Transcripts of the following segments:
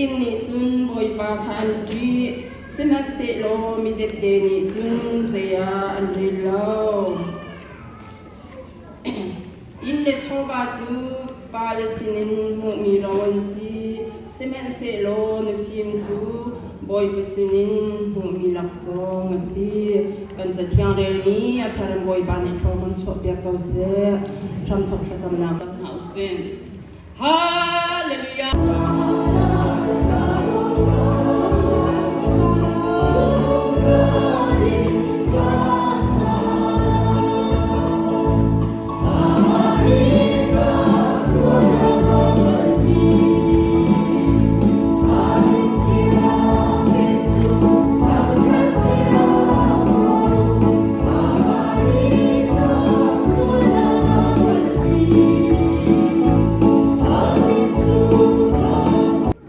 Miding nih cun Bawipa kha an ṭih, sihmanhsehlaw midepde nih cun zei ah an rel lo. Inn le chawva cu pale sinin hmuhmi ro an si, sihmanhsehlaw nufim cu Bawipa sinin hmuhmi laksawng a si. Kan Cathiang relmi a thar in Bawipa nih thlaw kan chuahpiak ko seh. Hramthawk thlacamnak cang hna u sih. Hallelujah!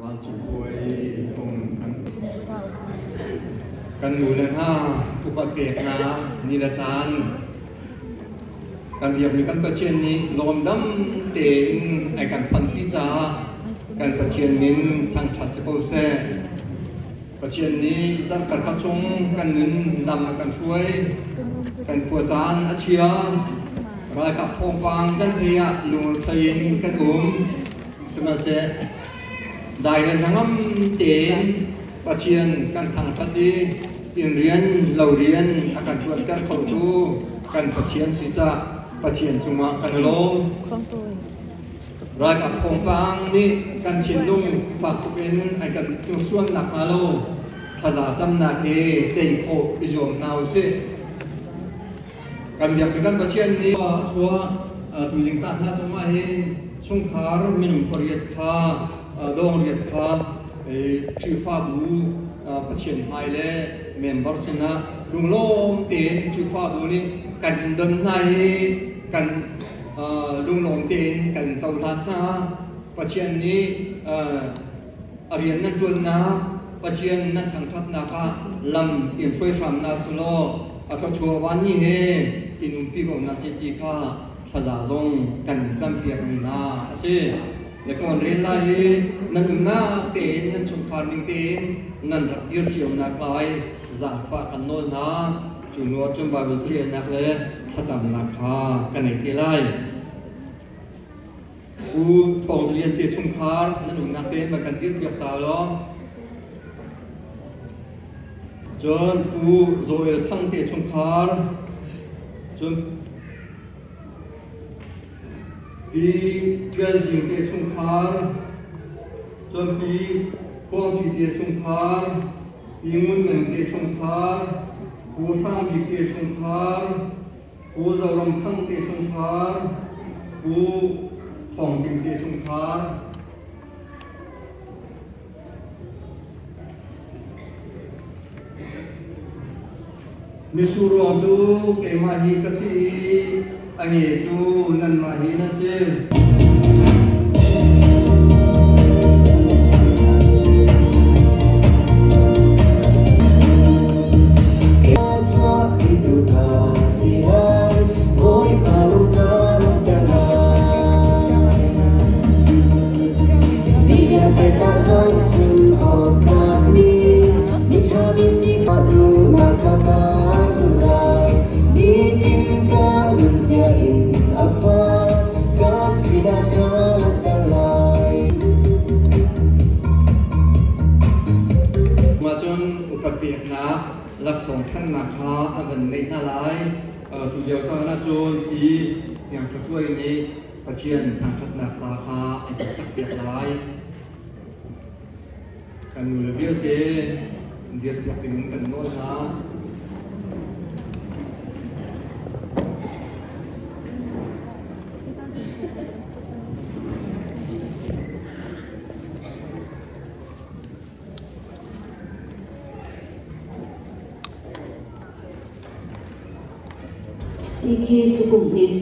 Vancung hawi kong kan kan nu le hna upat peknak ni le caan kan biakmi kan Pathian nih lawmdam tein ai kan phanpi caah kan Pathian min thangṭhat si ko seh. Pathian nih zarhkhat khat chung kan nun lam a kan hruai. Kan khua caan a chia. Ralkap thawngpang kan thei ah lungrethei in kan um. Sihmanhseh dai le hnangam tein Pathian kan thangṭhat i inn rian lo rian a kan ṭuanter khotu kan Pathian si cah Pathian cungah kan i lawm. Ralkap thawngpang nih kan thinlung fak tuk in an kan hnursuan nakhnga lo thlaza camnak he tei khawh i zuam hna usih. Kan biakmi kan Pathian nih a chuah tuzing caan hna cungah hin chungkhar minung pariat kha dawng riat kha Khrihfabu Pathian hmai le member sinah lunglawm tein Khrihfabu nih kan in don hna i kan lunglawm tein kan cohlan hna. Pathian nih a rian nan ṭuannak, Pathian nan thangṭhatnak ah lam in hruai hram hna sulaw a thluachuah vanni he in umpi ko hna seh ti kha thlaza zong kan campiakmi hna a si. Le ka rel lai i nan umnak tein nan chungkhar ning tein nan rak dir cionak lai zaangfah kan nawl hna. Cu hnu ah cun Baibal carelnak le thlacamnak kha kan ei te lai. Pu Thawng Za Lian te chungkhar nan umnak tein van kan dirpiak ta law. Cun Pu Joel Thang te chungkhar, cun Pi Tial Zing te chungkhar, cun Pi Khuang Ci te chungkhar, Pi Ngun Meng te chungkhar, Pu Hrang Bik te chungkhar, Pu Zoram Thang te chungkhar, Pu Thawng Ding te chungkhar. Mitsur ruang cu keimah hi ka si i a nge cu nanmah hi nan si. Mah cun upat peknak laksawng ṭhannak kha a van ngeih hna lai. Cu lio caan ah cun hi hniang ṭhacuai nih Pathian thangṭhatnak hla kha an kan sakpiak lai. Kan nule vialte dirpiak dingin kan nawl hna. CK cu kum hnih.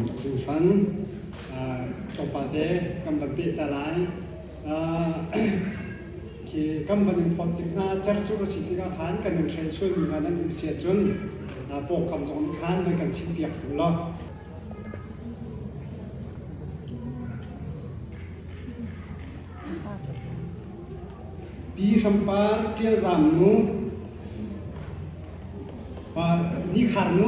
lawm tuk hringhran. Tlawmpal te kan van peh ta lai. Khi kan van in phawt tik hna cercur a si tikah khan kan in hrel sualmi hna nan um si ahcun pawngkam zong nih khan nan kan chimpiak u law. Pi Hrampar Ṭialzam nu, Nikhar nu,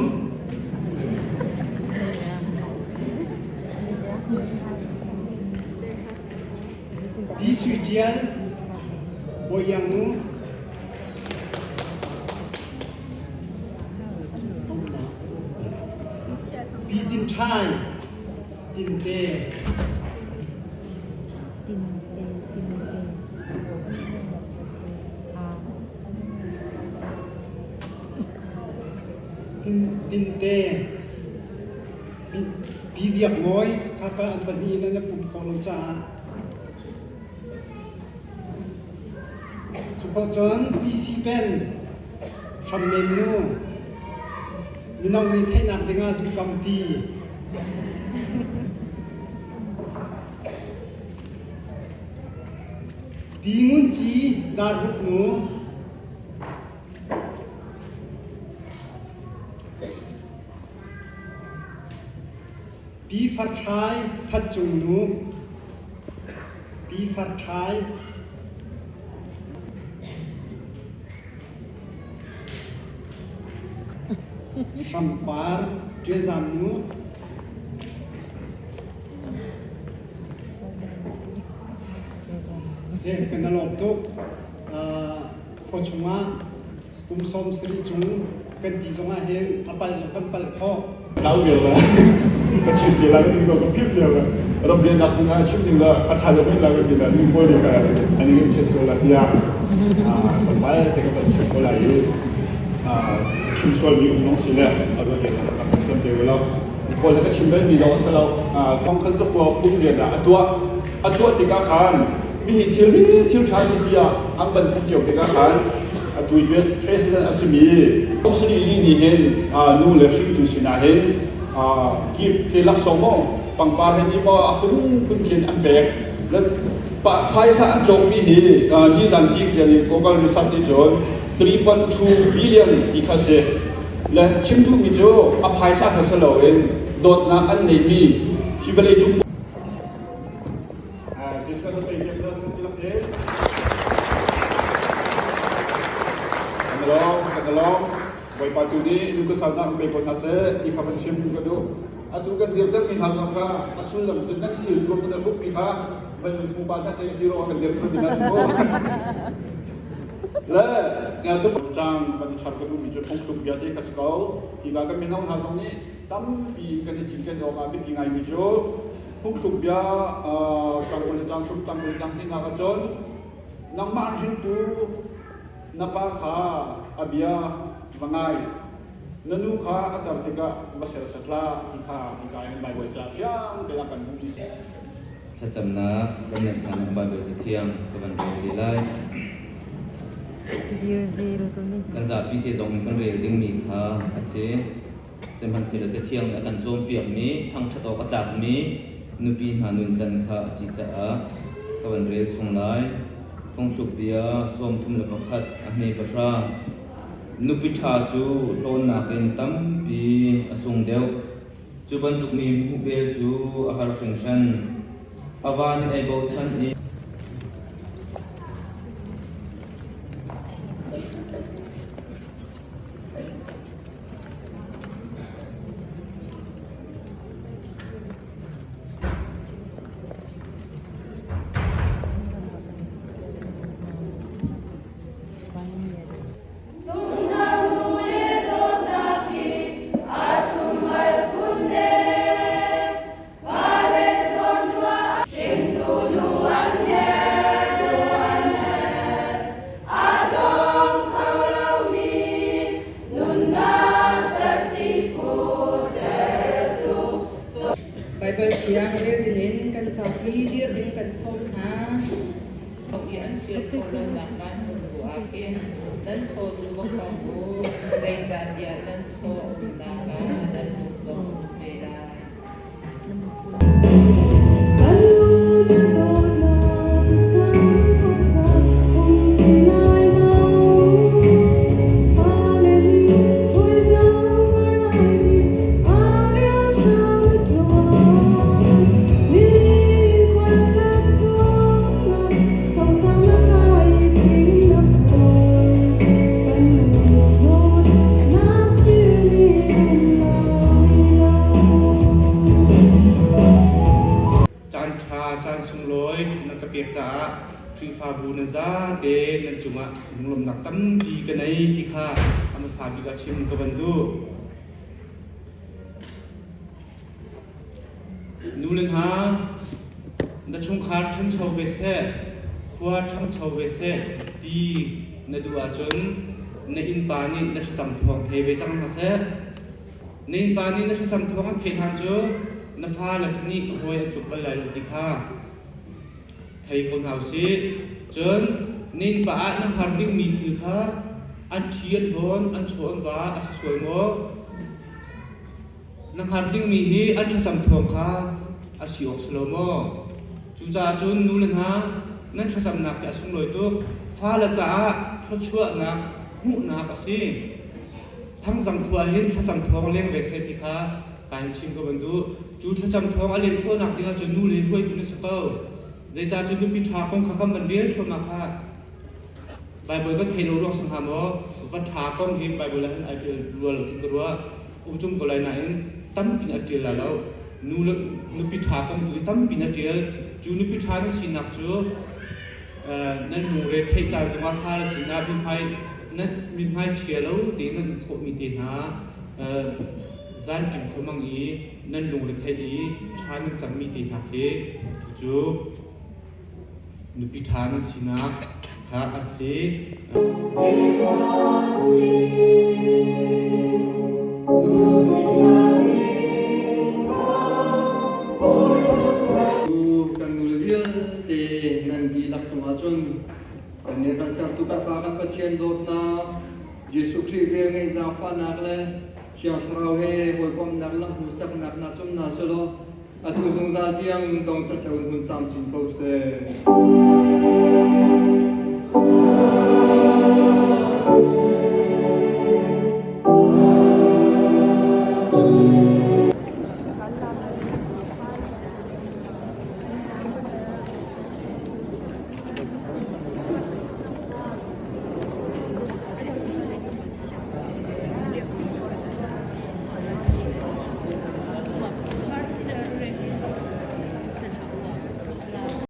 Pi Sui Ṭial, Bawi Iang nu, Pi Tin Ṭhai, Tinte. Tinte. Pi Biak Mawi kha pa an pahnih in an i pum khawh lo caah. Cu khawh cun Pi Si Pen Hrammen nu mino nih theihnak dingah duhkampi. Pi Ngun Ci Darruk nu Pi Far Ṭhai That Cung nu Pi Far Ṭhai Hrampar Ṭialzam nu Seh kan i lawm tuk. Khua chungah kum 70 cung kan ti zongah hin a pal zong kan pal khawh. Nau lio la ka chim te la ka ka philh lio la ram rian nak ding ah chim ding la a tha deuh men la ka ti la nu pawl nih ka an i chiat sual la tiah kan pai te ka van chim ko lai i chim sual mi um long si le a ruat le ka kan siam te lo pawl le ka chim bal mi lo a si lo thong khat zakua pum rian ah a tuah a tuah tikah khan mi hi thil hi thil ṭha si tiah an van hmuh cio tikah khan atu US president a simi Sri Lee nih hin nu le hringtu sinah hin gift te laksawng maw pangpar he ni maw a phunphun khin an pek le phaisa an cawkmi hi nizan zik tiang in Google research nih cun 3.2 billion ti kha si le chim duhmi cu a phaisa kha si loin dawtnak an neihmi hi vawlei cung Bawipa tu nih nu ka salnak pe ko hna seh ti kha van chim ka duh. Atu kan dirtermi hna zong kha a sullam cu nan thil thuam kan hrukmi kha van hmu pa hna seh ti ruangah kan dirtermi hna si mu. Le nga cu cang van i char ka duhmi cu phungthluk bia te kha si ko. Hi ka kan mino hna zong nih tampi kan i cinken awk ah biapi ngaimi cu phungthluk bia tang kul le tang thum tang kul le tang hnihnak ahcun nangmah an hringtu na pa kha a bia va ngai na nu kha a tar tikah va serhsat hlah ti kha hika hin Baibal ca fiang tein a kan hmuhmi si. Thlacamnak kan neih hlan ah Baibal Cathiang ka van rel te lai. Kan zapi te zong in kan rel dingmi kha a si. Sihmanhsehlaw Cathiang nih a kan cawnpiakmi, thangṭhat awk a tlakmi nupi hna nuncan kha a si caah ka van rel chung lai. Phungthluk bia 31 a hme pahra. Nupi ṭha cu hlawnnak in tampi a sung deuh. Cu bantuk mi hmuh bel cu a har hringhran. A va nih ai bochan i Baibal thiang rel dingin kan zapi dir ding kan sawm hna. I an fir khawh lonak vancung tu ah khin nan chaw cu va khong u, zeicahtiah nan chaw a umnak ah nan lung zong a um ve lai. pek caah Khrihfabu na zate nan cungah lunglawmhnak tampi ka nei ti kha a hmasa bik ah chim ka van duh. Nu le hna, na chungkhar ṭhancho ve seh, khua ṭhangcho ve seh ti na duh ahcun na innpa nih na thlacam thawng thei ve cang hna seh. Na innpa nih na thlacam thawng an theih hlan cu na fale nih hawi an tluk bal lai lo ti kha thei ko hna usih. Cun na innpa ah na hngar dingmi thil kha an ṭhi an hlawn, an chaw an va a si sual maw? Na hngar dingmi hi an thlacam thawng kha a si awk si lo maw? Cucaah cun nu le hna, nan thlacamnak hi a sunglawi tuk. Fale caah thluachuahnak hmuhnak a si. Thangzang khua hin thlacam thawng leng ve seh ti kha kai chim ko ban duh. Cu thlacam thawng a len khawhnak ding ahcun nu le hruaitu na si ko. Zeicah cun nupi ṭha kong kha kan van rel thluahmah kha. Baibal kan thei lo ruang si hnga maw? Va ṭha kong hi Baibal ah hin ai ṭial rua lo ti ka ruah. Um cung ko lai nain tampi in a ṭial la lo. Nu le nupi ṭha kong tu hi tampi in a ṭial. Cu nupi ṭha nan sinak cu nan lungre theih caan zongah fale sinah mithmai nan mithmai chia lo tein nan um khawhmi te hna zanṭim khuamang i nan lungre theih i thla nan cammi te hna khi cucu nupi ṭha nan sinak kha a si. Kan nule vialte nan dihlak cungah cun kan nih kan sertu kan Pa kan Pathian dawtnak Jesuh Khrih vel ngeih zaangfahnak le Thiang Thlarau he hawikomhnak lamhmuhsaknak na cum na selaw atu zungzal tiang dong cat lo in hun camcin ko seh.